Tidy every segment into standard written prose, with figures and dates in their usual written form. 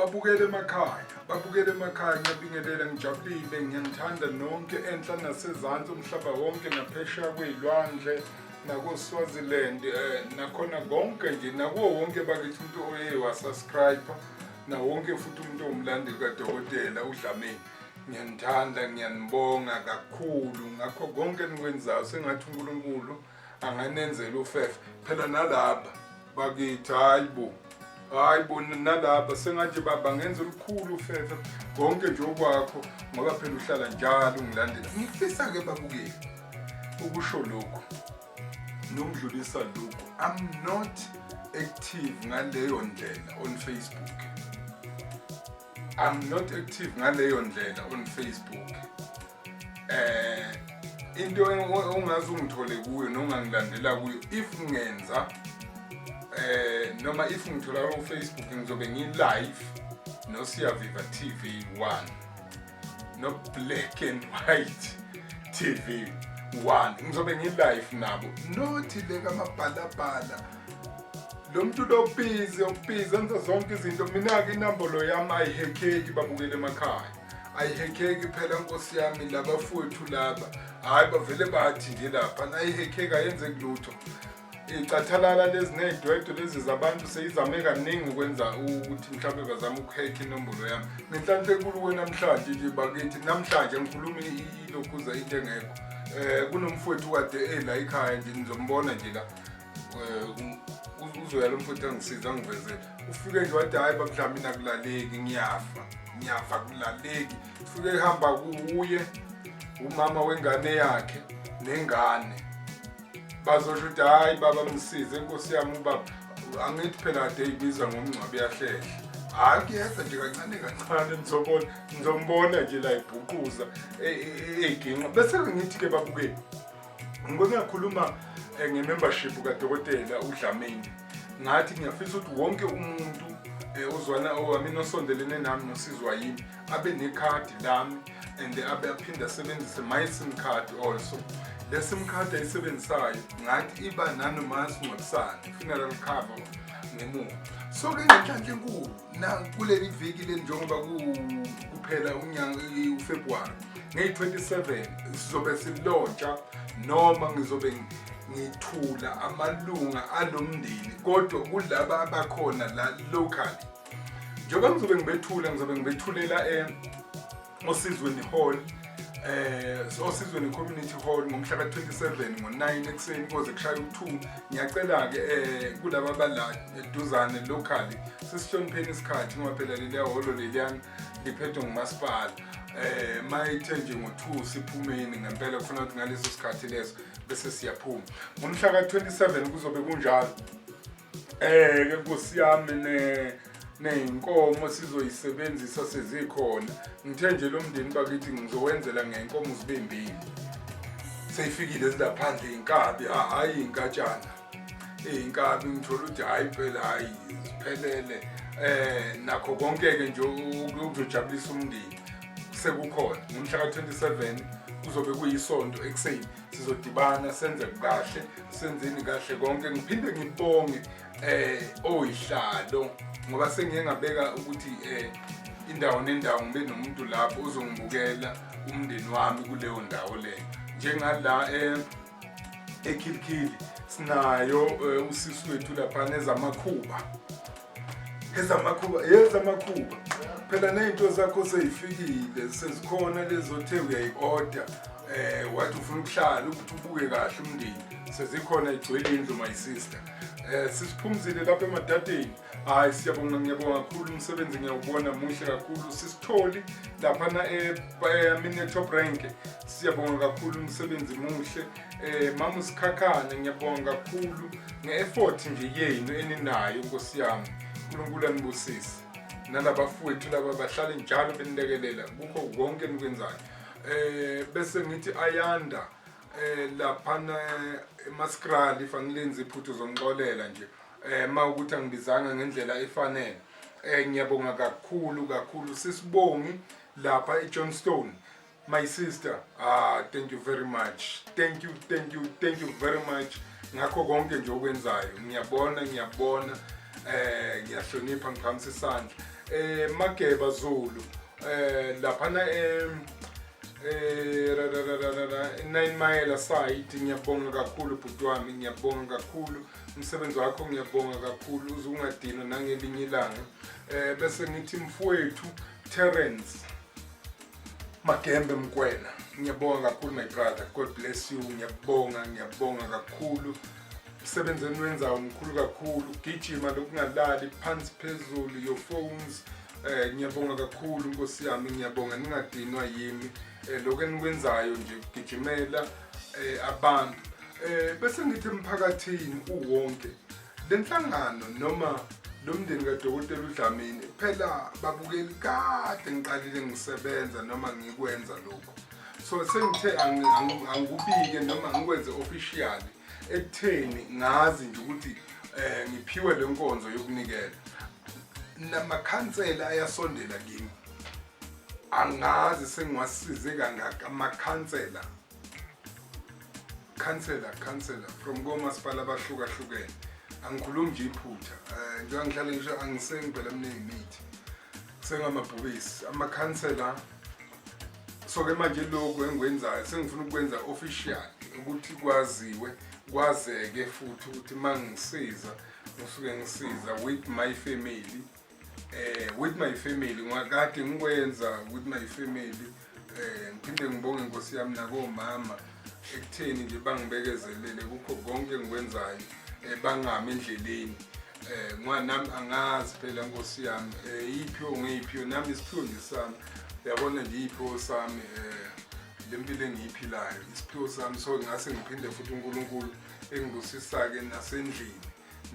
Babukele emakhaya, babukele emakhaya, ngiyabingelela, ngijabulile, ngiyanithanda nonke enhla nasezansi, umhlaba wonke, naphesheya kwey'lwandle, nakoSwaziland, nakhona konke nje, nakuwo wonke bakithi umuntu oye wasubscribe, nawonke futhi umuntu owumlandeli kadokotela uDlamini. Ngiyanithanda, ngiyanibonga kakhulu ngakho konke enikwenzayo. Sengathi uNkulunkulu anganenzela ufefe. Phela nalapha bakithi, hayi bo, hayi bo, nalapha sengathi baba ngenza olukhulu ufefe konke nje okwakho, ngoba phela uhlala njalo ungilandela. Ngifisa-ke babukeli ukusho lokhu nokudlulisa lokhu: I'm not active ngaleyo ndlela on Facebook. I'm not active ngaleyo ndlela on Facebook. Into ongaze ungithole kuyo nongangilandela kuyo, if ngenza noma if ngithola ku Facebook, ngizobe ngi-live no Siyaviva TV 1 no Black and White TV 1, ngizobe ngi-live nabo, not le kamabhalabhala lo muntu lo busy, obusy enza zonke izinto. Mina-ke inombolo yami ayihekheki, babukele emakhaya, ayihekheki phela, nkosi yami. Labafowethu laba, hhayi, bavele bathi nje lapha ayihekheki, ayenzeki lutho. Icathalala lezi ney'dwedwe lezi zabantu seyizame kaningi ukwenza ukuthi mhlawumbe bazame ukuhekha inombolo yami. Ngenhlanhla enkulu kwenamhlanje nje bakithi, namhlanje ngikhuluma ilokhuza into engekho, kunomfowethu kade ela ekhaya nje, nizombona nje la. Uzoya lo mfowethu angisiza angivezele. Ufike nje wathi, "Hhayi baMdlamini, akulaleki, ngiyafa, ngiyafa, akulaleki." Ufike ehamba kuye umama wengane yakhe nengane, bazosho ukuthi, "Hhayi baba, msize inkosi yami ubaba." Angithi phela kade eyibiza ngomngcwabo, iyahlehla. Hhayi, kuyeza nje kancane kancane, nizobona, nizombona nje la ibhuquza ey'ginqa. Bese-ke ngithi-ke babukeli, ngike ngakhuluma nge-membership kadokotela uDlamini, ngathi ngiyafisa ukuthi wonke umuntu ozwana owami nosondelene nami nosizwa yimi abe nekhadi lami and abe aphinde asebenzise my SIM card also. Le SIM card ayisebenzisayo, ngathi iba nanoma singcwabisane, funeral cover ngemuva. So-ke ngenhlanhla enkulu na kuleli viki leli, njengoba kuphela unyaka uFebruary, ngeyi-27 sizobe silontsha noma ngizobe ngithula amalunga alomndeni, kodwa kulaba abakhona la locally. Njengoba ngizobe ngibethula, ngizobe ngibethulela Osizweni Hall, Osizweni Community Hall, ngomhla ka-27 ngo-9 ekuseni koze kushaya u-2. Ngiyacela-ke kulaba abala eduzane locally, sisihlonipheni isikhathi, ngoba phela leliya hholo leliyana liphethwe ngumasipala. Mayithe nje ngo-2 siphumeni ngempela, kufuna ukuthi ngaleso sikhathi leso bese siyaphuma. Ngomhla ka-27 kuzobe kunjalo. Ke nkosi yami, ne ney'nkomo sizoyisebenzisa sezikhona. Ngithe nje lo mndeni bakithi ngizowenzela ngenkomo zibe mbili, seyifikile zilaphandle inkabi, hhayi inkatshana, iy'nkabi. Ngithola ukuthi hhayi phela, hhayi, ziphelele. Nakho konke-ke nje okuzojabulisa umndeni sekukhona. Ngomhla ka-27 kuzobe kuyisonto ekuseni, sizodibana senze kahle, senzeni kahle konke. Ngiphinde ngibonge oyihlalo, ngoba sengiye ngabeka ukuthi indawo nendawo ngibe nomuntu lapho ozongibukela umndeni wami kuleyo ndawo leyo. Njengala eKhilikhili sinayo usisi wethu lapha nezamakhuba, ezamakhuba, yezamakhuba phela. Ney'nto zakho sey'fikile, sezikhona lezo othe uyayi-order, wathi ufuna ukuhlala ukuthi ubuke kahle umndeni, sezikhona, igcwele indlu, my sister. Sisiphumzile lapha emadadeni. Hayi, siyabonga, ngiyabonga kakhulu, umsebenzi ngiyawubona muhle kakhulu. Sisitholi laphana e Top Rank, siyabonga kakhulu, umsebenzi muhle. Mama uSikhakhane, ngiyabonga kakhulu nge-effort nje yenu eninayo, nkosi yami. uNkulunkulu anibusise nalabafowethu laba bahlale njalo benilekelela kukho konke enikwenzayo. Bese ngithi Ayanda laphana eMaskrali, if angilenzi iphuthu uzongixolela nje ma ukuthi angibizanga ngendlela efanele. Ngiyabonga kakhulu kakhulu. Sisibongi lapha eJohnstone, my sister, ah, thank you very much, thank you, thank you, thank you very much ngakho konke nje okwenzayo. Ngiyabona, ngiyabona, ngiyahlonipha, ngiphakamisa isandla. Mageba Zulu laphana 9 Mile side, ngiyabonga kakhulu bhuti wami, ngiyabonga kakhulu umsebenzi wakho, ngiyabonga kakhulu, uze ungadinwa nangelinye ilanga. Bese ngithi mfowethu Terence Magembe Mkwena, ngiyabonga kakhulu my brother, God bless you. Ngiyabonga, ngiyabonga kakhulu, umsebenzi eniwenzayo mkhulu kakhulu, gijima lokungalali phansi phezulu, your phones. Ngiyabonga kakhulu Nkosi yami, ngiyabonga, ningadinwa yimi lokho enikwenzayo nje, kugijimela abantu. Bese ngithi emphakathini uwonke, lenhlangano noma lo mndeni kaDokotela uDlamini, phela babukeli, kade ngiqalile ngisebenza noma ngikwenza lokhu, so sengithe angikubike noma ngikwenze officially ekutheni ngazi nje ukuthi ngiphiwe le nkonzo yokunikela. Namakhansela ayasondela kimi, angazi sengiwasize kangaka amakhansela, khansela from komasipala abahlukahlukene. Angikhulumi nje iphutha, njengoba ngihlale ngisho, angisengi phela mina imithi, sengamabhubesi amakhansela. So-ke manje lokhu engikwenzayo sengifuna ukwenza official ukuthi kwaziwe, kwazeke futhi ukuthi uma ngisiza ngisuke ngisiza with my family, with my family, ngakade ngikwenza with my family. Ngiphinde ngibonge Nkosi yami nakomama ekutheni nje bangibekezelele kukho konke engikwenzayo, bangami endleleni, ngoba nami angazi phela Nkosi yami, iphiwo ngeyiphiwo nami, isiphiwo nje sami, uyabona nje, iyiphiwo sami, le mpilo engiyiphilayo isiphiwo sami. So ngase ngiphinde futhi uNkulunkulu engibusisa-ke nasendlini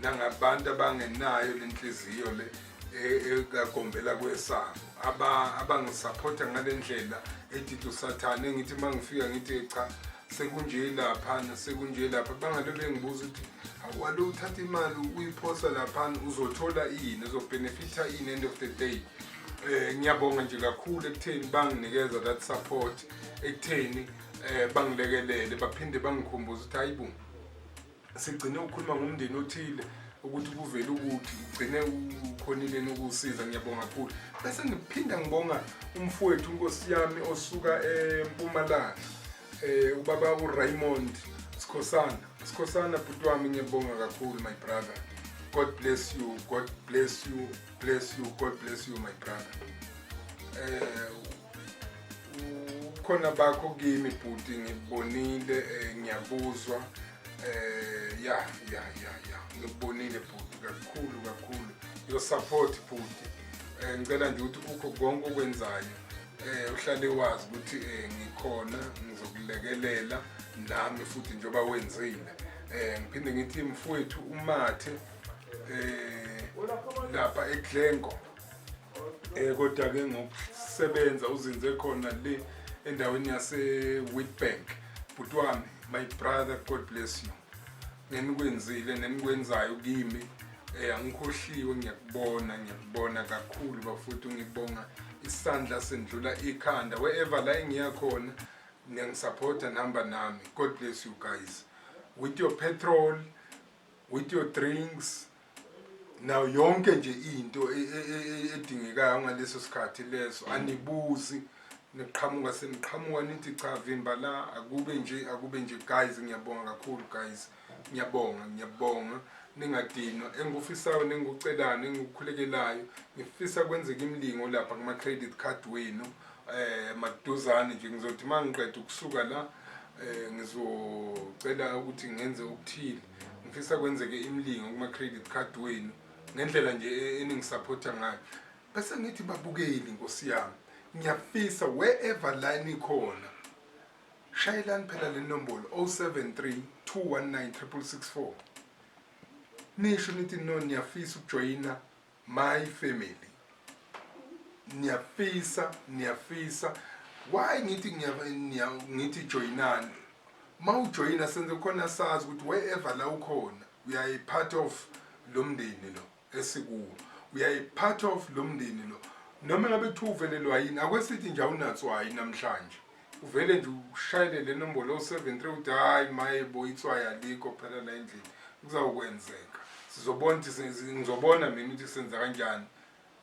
nangabantu abangenayo lenhliziyo le ekagombela kwesabo, abangisaphotha ngale ndlela edida usathane, engithi uma ngifika ngithi cha, sekunje laphana, sekunje lapha, bangalo bengibuza ukuthi awalo uthatha imali uyiphosa laphana, uzothola ini, uzobenefitha ini end of the day? Ngiyabonga nje kakhulu ekutheni banginikeza that support, ekutheni bangilekelele, baphinde bangikhumbuze ukuthi hayibo, sigcine ukukhuluma ngomndeni othile ukuthi kuvele ukuthi ugcine ukhonile nokusiza. Ngiyabonga kakhulu. Bese ngiphinda ngibonga umfowethu Nkosi yami osuka eMpumalanga, ubaba uRaymond Sikhosana. Sikhosana, bhuti wami, ngiyabonga kakhulu my brother, God bless you, God bless you, bless you, God bless you my brother. Ukhona bakho kimi bhuti, ngibonile, ngiyabuzwa, ya, ngikubonile bhuti, kakhulu kakhulu your support bhuti. Ngicela nje ukuthi kukho konke okwenzayo uhlale wazi ukuthi ngikhona, ngizokulekelela nami futhi njengoba wenzile. Ngiphinde ngithi mfowethu uMathe lapha eGlengo, kodwa ke ngokusebenza uzinze khona le endaweni yase Witbank, bhuti wami, my brother, God bless you ngenikwenzile nenikwenzayo kimi. Angikhohliwe, ngiyakubona, ngiyakubona kakhulu bafowethu, ngibonga isandla sendlula ikhanda. Wherever la engiya khona niyangisupporta, nihamba nami. God bless you guys with your petrol, with your drinks, nayo yonke nje into edingekayo ngaleso sikhathi leso. Anibuzi, niqhamuka seniqhamuka nithi cha, vimba la, akube nje, akube nje. Guys, ngiyabonga kakhulu guys, ngiyabonga, ngiyabonga, ningadinwa. Engikufisayo nengikucelayo nengikukhulekelayo, ngifisa kwenzeka imilingo lapha kuma-credit card wenu maduzane nje. Ngizothi uma ngiqeda ukusuka la ngizocela ukuthi ngenze okuthile. Ngifisa kwenzeke imilingo kuma-credit card wenu ngendlela nje eningisupporta ngayo. Bese ngithi babukeli Nkosi yami, ngiyafisa wherever la nikhona, shayelani phela le nombolo 073 219 664, nisho nithi no, niyafisa ukujoyina my family, niyafisa, niyafisa. Why ngithi ngithi joyinani? Ma ujoyina senze khona sazi ukuthi wherever la ukhona uyayi part of lo mndeni lo esikuwo, uyayi part of lo mndeni lo. Noma ngabe kuthiwa uvelelwa yini, akwesithi nje awunatswayi namhlanje, uvele nje ushayele le nombolo 073 uthi hayi maye bo, itswayi alikho phela la endlini. Kuzawukwenzeka, sizobona ukuthi ngizobona mina ukuthi senza kanjani.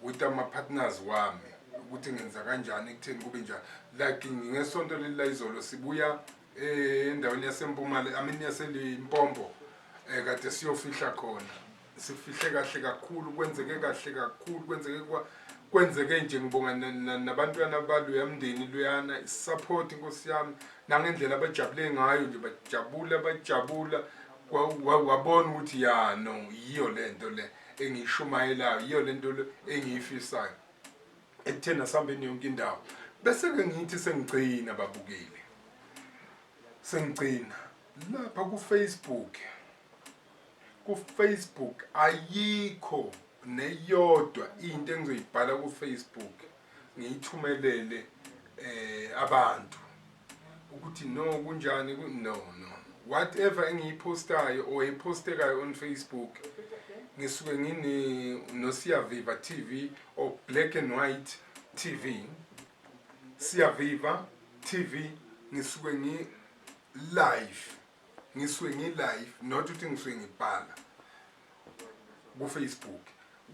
With ama-partners wami ukuthi ngenza kanjani, ekutheni kube njani. Like ngesonto leli la izolo sibuya endaweni yaseMpumalanga, I mean yaseLimpopo, kade siyofihla khona. Sifihle kahle kakhulu, kwenzeke kahle kakhulu, kwenzeke kwenzeke nje. Ngibonga nabantwana baloya mndeni luyana, i-support, inkosi yami, nangendlela abajabule ngayo nje, bajabula, bajabula. Wabona ukuthi ya, no, yiyo lento le engiyishumayelayo, yiyo lento le engiyifisayo ekutheni asihambeni yonke indawo. Bese-ke ngithi sengigcina, babukeli, sengigcina lapha ku-Facebook. Ku-Facebook ayikho neyodwa into engizoyibhala ku-Facebook ngiyithumelele abantu ukuthi no, kunjani, no, no, whatever engiyiphostayo or epostekayo on Facebook, ngisuke ngine noSiyaviva TV or Black and White TV, Siyaviva TV, ngisuke ngi live, ngisuke ngi live, not ukuthi ngisuke ngibhala ku Facebook.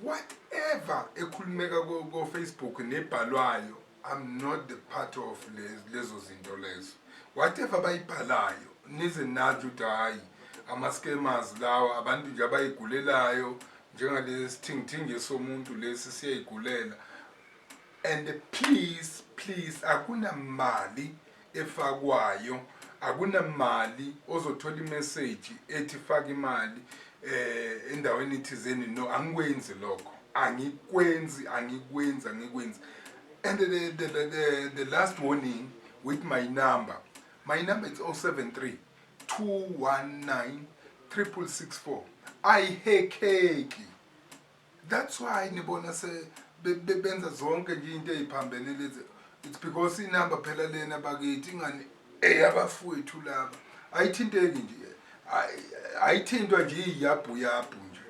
Whatever ekhulumeka ko Facebook nebhalwayo, I'm not the part of lezo zinto lezo. Whatever bayibhalayo, nize nathi ukuthi hayi, ama-scammers lawa, abantu nje abayigulelayo, njengalesi sithingithingi somuntu lesi siyayigulela. And please, please, akunamali efakwayo, akunamali ozothola i-message ethi faka imali endaweni ethizeni. No, angikwenzi lokho, angikwenzi, angikwenzi, angikwenzi. And the last warning with my number, my number is 073 219 6664. Ayihekheki. That's why nibona se benza zonke nje into eziphambene lezi. It's because inamba phela lena bakithi ingani eyabafowethu laba ayithinteki nje, ayithintwa nje, iyabhu yabhu nje,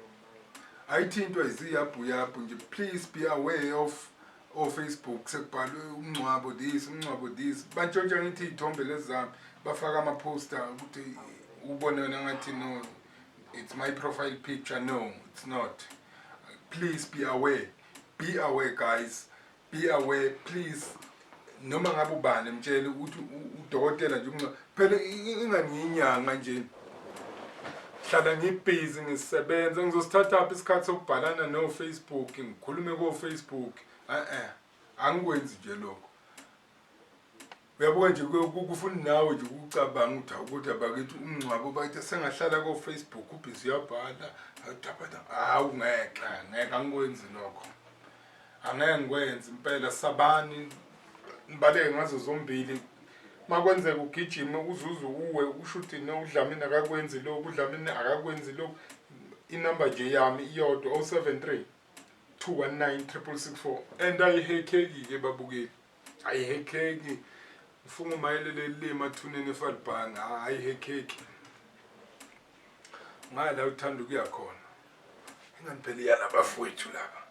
ayithintwa, iziyabhu yabhu nje. Please be aware of o-Facebook, sekubhalwe umngcwabo this, umngcwabo this, bantshontsha ngithi iy'thombe lezi zami, bafaka ama-poster ukuthi ubone wena ngathi no, it's my profile picture. No, it's not. Please be aware, be aware guys, be aware please. Noma ngabe ubani, mtshele ukuthi udokotela nje phela ingani ngiyinyanga nje, hlala ngibhizi, ngisebenza. Ngizosithatha phi isikhathi sokubhalana no-Facebook, ngikhulume ko-Facebook? Eh, angikwenzi nje lokho. Uyabuka nje, kufuna nawe nje ukucabanga ukuthi hawu, kodwa bakithi, umngcwabo bakithi, sengahlala ko-Facebook ubhizi uyabhala. Hawu, ngeke, ngeke, angikwenzi lokho, angeke ngikwenze impela. Sabani, nibaleke ngazo zombili. Makwenzeka ugijime uzuze uwe, usho ukuthi no, uDlamini akakwenzi lokhu, uDlamini akakwenzi lokhu. Inamba nje yami iyodwa, 073 219 664, and ayihekheki-ke babukeli, ayihekheki. Ngifunga umayelele le emathuneni eFalibhanga, ayihekheki. Ngala uthanda ukuya khona, ingani phela iyalabafowethu laba,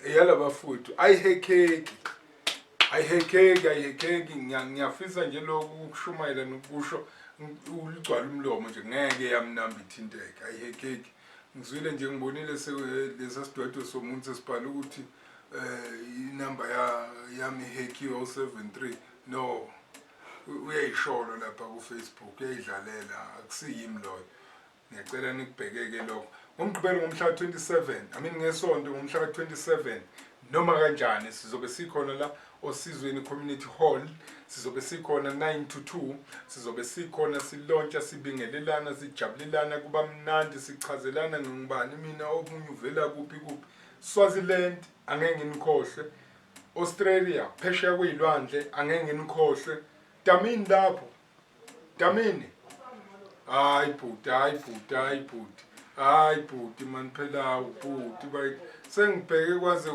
eyalabafowethu, ayihekheki, ayihekheki, ayihekheki. Ngiyafisa nje lokhu ukushumayela nokusho uligcwala umlomo nje, ngeke yamnamba ithinteke, ayihekheki. Ngizwile nje, ngibonile lesa sidwedwe somuntu sesibhala ukuthi inamba yami ihackiwe, 073. No, uyayisholo lapha ku-Facebook, uyayidlalela, akusiyimi loyo. Ngiyacela nikubhekeke lokho. NgoMgqibelo ngomhla ka-27, I mean ngesonto ngomhla ka-27, noma kanjani sizobe sikhona la Osizweni Community Hall. Sizobe sikhona 9 to 2, sizobe sikhona, silontsha, sibingelelana, sijabulelana, kuba mnandi, sichazelana ngingubani mina, omunye uvela kuphi kuphi. Swaziland, angeke nginikhohlwe. Australia, phesheya kwey'lwandle, angeke nginikhohlwe. Damini lapho, Damini, hayi bhuti, hayi bhuti, hayi bhuti, hayi bhuti mani, phela hawu bhuti bayithi sengibheke kwaze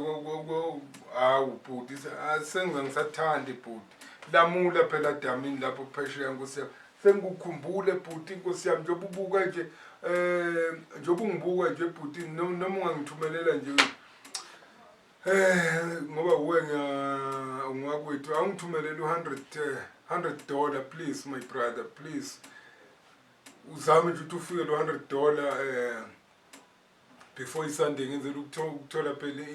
hawu bhuti, sengize ngisathandi bhuti. Lamula phela Damini lapho phesheya, nkosi yami, sengikukhumbule bhuti, inkosi yami, njengoba ubuka nje, njengoba ungibuka nje bhuti, noma ungangithumelela nje, ngoba uwe ngiyawakwethu, awungithumelele u-100 $100, please my brother, please uzame nje ukuthi ufike lo $100. Before iSunday ngenzela ukuthola phela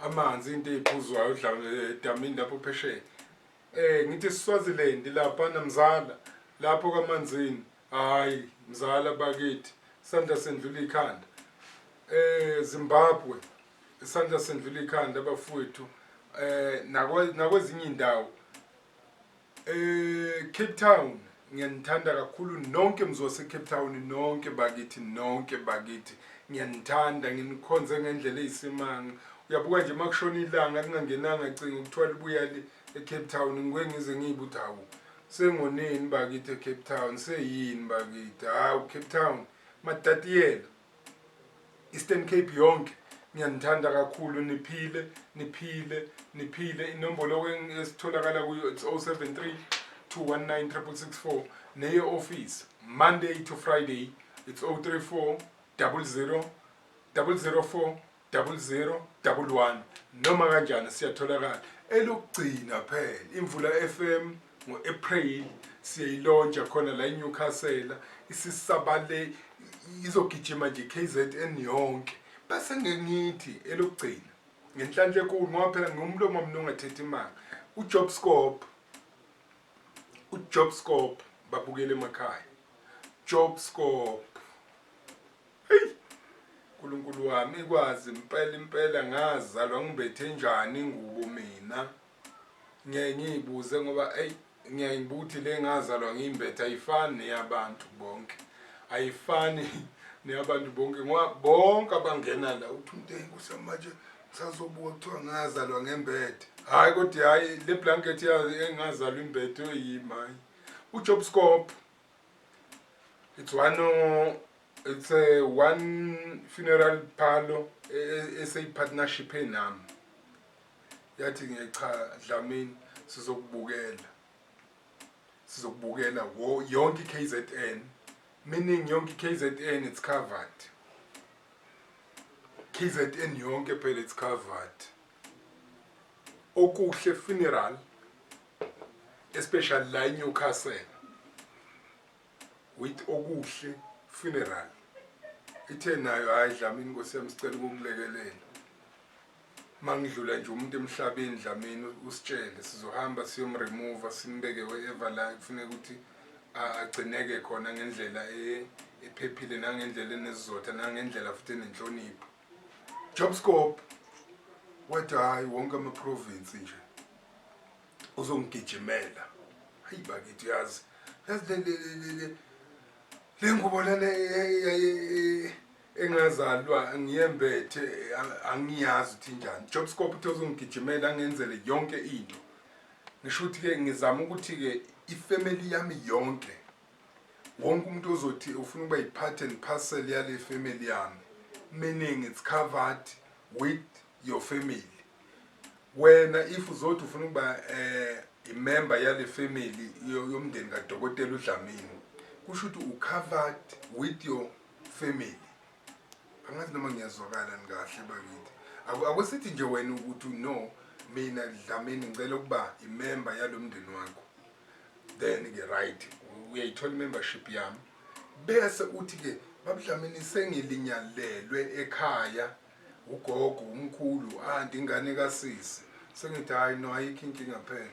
amanzi, into eziphuzwayo odla edamini lapho phesheya. Ngithi Swaziland lapha namzala lapho kaManzini. Hayi mzala bakithi, isandla sendlula ikhanda. Zimbabwe, isandla sendlula ikhanda bafowethu. Nakwezinye indawo. Cape Town, ngiyanithanda kakhulu nonke mzwase Cape Town, nonke bakithi, nonke bakithi, ngiyanithanda, nginikhonze ngendlela eyisimanga. Uyabuka nje makushona ilanga kungangenanga cingo, kuthiwa libuya eCape Town, ngike ngize ngiyibuthi hawu, sengoneni bakithi eCape Town, seyini bakithi? Hawu, Cape Town, Matatiyela, Eastern Cape yonke, ngiyanithanda kakhulu. Niphile, niphile, niphile. Inombolo esitholakala kuyo, it's 073 219 664, neye office Monday to Friday it's 034 00 004 00 11. Noma kanjani siyatholakala. Elokugcina phela, Imvula FM ngo-April siyayi-launcha khona la eNewcastle, isisabale, izogijima nje KZN yonke. Bese ngithi elokugcina, ngenhlanhla enkulu, ngoba phela ngumlomo mina ongathethi imanga, uJob Scope, uJob Scope, babukele emakhaya, Job Scope. Hey, uNkulunkulu wami, ikwazi impela impela ngazalwa ngibethe njani ingubo mina. Ngiyaye ngiyibuze ngoba ey, ngiyaye ngibuthi le ngazalwa ngiyimbethe ayifani neyabantu bonke, ayifani neyabantu bonke, ngoba bonke abangena la uthi umuntu, "Hey Nkosi yami, manje ngisazobuka kuthiwa ngazalwa ngembethe." Hhayi kodwa hhayi, le blanket yayo engazalwa imbethe oyimi, hhayi. UJob Scope, it's a one funeral parlor eseyi-partnership enami, yathi nge cha Dlamini, sizokubukela, sizokubukela wo yonke i-KZN, meaning yonke i-KZN it's covered, KZN yonke phela it's covered. Okuhle Funeral, especially la eNewcastle with Okuhle Funeral, ithe nayo, "Hayi Dlamini, Nkosi yami, sicela ukukulekelela. Mangidlula nje umuntu emhlabeni, Dlamini, usitshele, sizohamba siyom-remove, simbeke wherever la kufuneka ukuthi agcineke khona ngendlela ephephile, nangendlela enesizotha, nangendlela futhi enenhlonipho." Job Scope wathi hayi, wonke ama-province nje uzongigijimela. Hayi bakithi, yazi, yazi le ngubo lena engazalwa ngiyembethe, angiyazi ukuthi injani. Job Scope uthi uzongigijimela, angenzele yonke into. Ngisho ukuthi-ke ngizama ukuthi-ke i-family yami yonke, wonke umuntu ozothi ufuna ukuba yi-part and parcel yale family yami, meaning it's covered with your family. Wena if uzothi ufuna ukuba i-member yale family yomndeni kadokotela uDlamini, kusho ukuthi u-covered with your family. Angazi noma ngiyazwakala kahle bakithi. Akusithi nje wena ukuthi, "No, mina Dlamini ngicela ukuba i-member yalo mndeni wakho," then ke right, uyayithola i-membership yami. Bese uthi ke, "BabDlamini, sengilinyalelwe ekhaya ugogo, umkhulu, anti, ingane kasisi." Sengithi, "Hayi no, ayikho inkinga phela,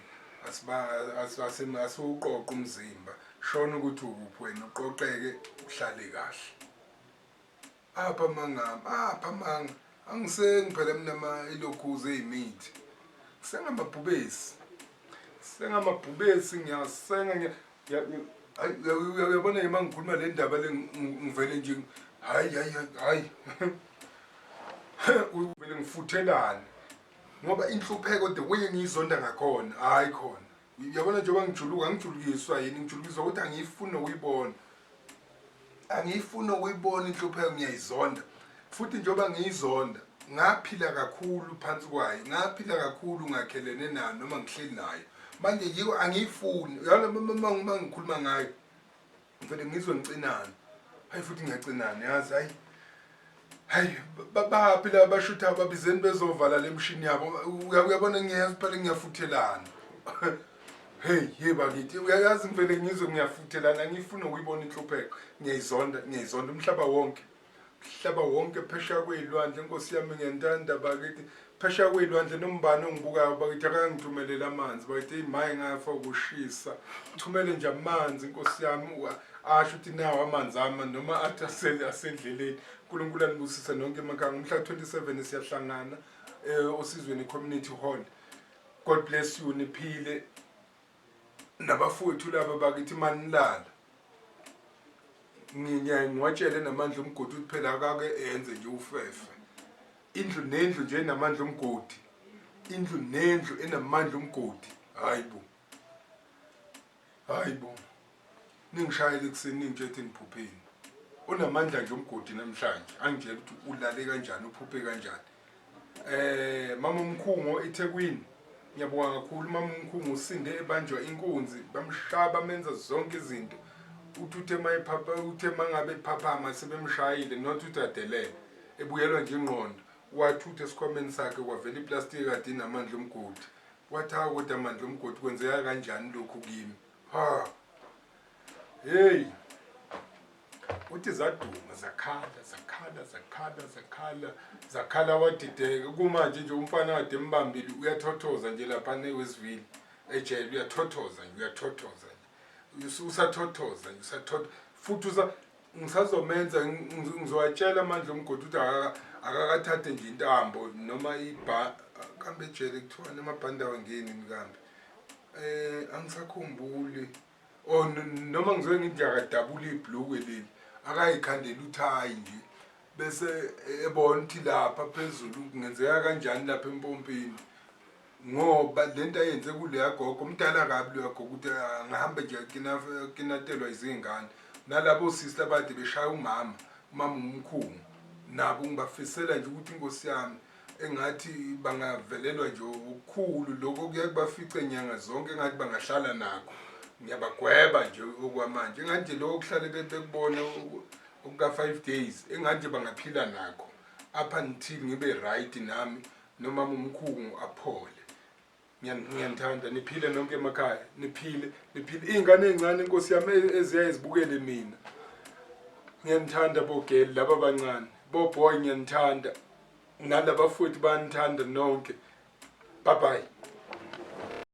asiwuqoqa umzimba, shona ukuthi ukuphi wena, uqoqeke, uhlale kahle." Apha mangami, apha manga, angisengi phela mina ma ilokhuze eyimithi, sengamabhubesi, sengamabhubesi, ngiyasenga. Hayi, uyabona nje uma ngikhuluma le ndaba le, ngivele nje, hayi hayi hayi, uvele ngifuthelane, ngoba inhlupheko, the way engiyizonda ngakhona, hayi khona, uyabona njengoba ngijuluka, angijulukiswa yini, ngijulukiswa ukuthi angiyifuni nokuyibona, angiyifuni ukuyibona inhlupheko, ngiyayizonda. Futhi njengoba ngiyizonda, ngaphila kakhulu phansi kwayo, ngaphila kakhulu ngakhelene nayo noma ngihleli nayo. Manje yiko angiyifuni, uyabona, uma ngikhuluma ngayo ngivele ngizwe ngicinana. Hayi, futhi ngiyacinana, yazi. Hayi hayi, baphi laba bashutha? Babizeni bezovala le mshini yabo. Uyabona, ngiyazi phela ngiyafuthelana. Hey, ye bakithi, uyayazi, ngivele ngizwe ngiyafuthelana, ngifuna ukuyibona inhlupheko, ngiyayizonda, ngiyayizonda umhlaba wonke. Mhlaba wonke phesheya kwey'lwandle nkosi yami ngiyantanda bakithi phesheya kwey'lwandle nombani ongibukayo bakithi akangithumelele amanzi bakithi eyi maye ngafa ukushisa thumele nje amanzi nkosi yami asho ukuthi nawo amanzi ama noma athi asendleleni uNkulunkulu anibusise nonke emakhaya ngomhla 27 siyahlangana eh, osizweni community hall God bless you niphile nabafowethu laba bakithi manilala ngiyaye ngiwatshele namandla omgodi ukuthi phela akake enze nje ufefe indlu nendlu nje enamandla omgodi indlu nendlu enamandla omgodi hayi bo hayi bo ningishayele ekuseni ningitshela ukuthi niphupheni unamandla nje umgodi namhlanje angitshela ukuthi ulale kanjani uphuphe kanjani eh mama umkhungo eThekwini ngiyabonga kakhulu mama umkhungo usinde ebanjwa inkunzi bamshaya bamenza zonke izinto uthi uthe mayephapha uthe mangabe ephaphama sebemshayile not uthi adelele ebuyelwa nje ingqondo wathutha esikhwameni sakhe kwavela iplastiki kade inamandla omgodi wathi hawu kodwa amandla omgodi kwenzeka kanjani lokhu kimi ha hey uthi zaduma zakhala zakhala zakhala zakhala zakhala wadideka kumanje nje umfana kade embambile uyathothoza nje lapha eWestville ejele uyathothoza nje uyathothoza nje usathothoza nje usathothoza futhi usa ngisazomenza ngizowatshela amandla omgodi ukuthi akakathathe nje intambo noma ibha kambe ejele kuthiwa namabhande awangeni kambe eh angisakhumbuli or noma ngizoke ngithi akadabula ibhlukwe leli akayikhandela uthayi nje bese ebona ukuthi lapha phezulu kungenzeka kanjani lapha empompini ngoba lento ayenze kuleya gogo umdala kabi loya gogo ukuthi angahambe nje kinatelwa izingane nalabo sisi abade beshaya umama umama umkhungu nabo ngibafisela nje ukuthi inkosi yami engathi bangavelelwa nje okukhulu lokho kuye kubafice nyanga zonke engathi bangahlala nakho ngiyabagweba nje okwamanje engathi nje lokho kuhlale bekubona okuka-five days engathi nje bangaphila nakho up until ngibe right nami nomama umkhungu aphole Ngiyanithanda niphile nonke emakhaya niphile niphile iy'ngane ey'ncane inkosi yami e, eziyaye zibukele mina ngiyanithanda bogeli laba abancane boboy ngiyanithanda nalabafowethu bayanithanda nonke bye bye.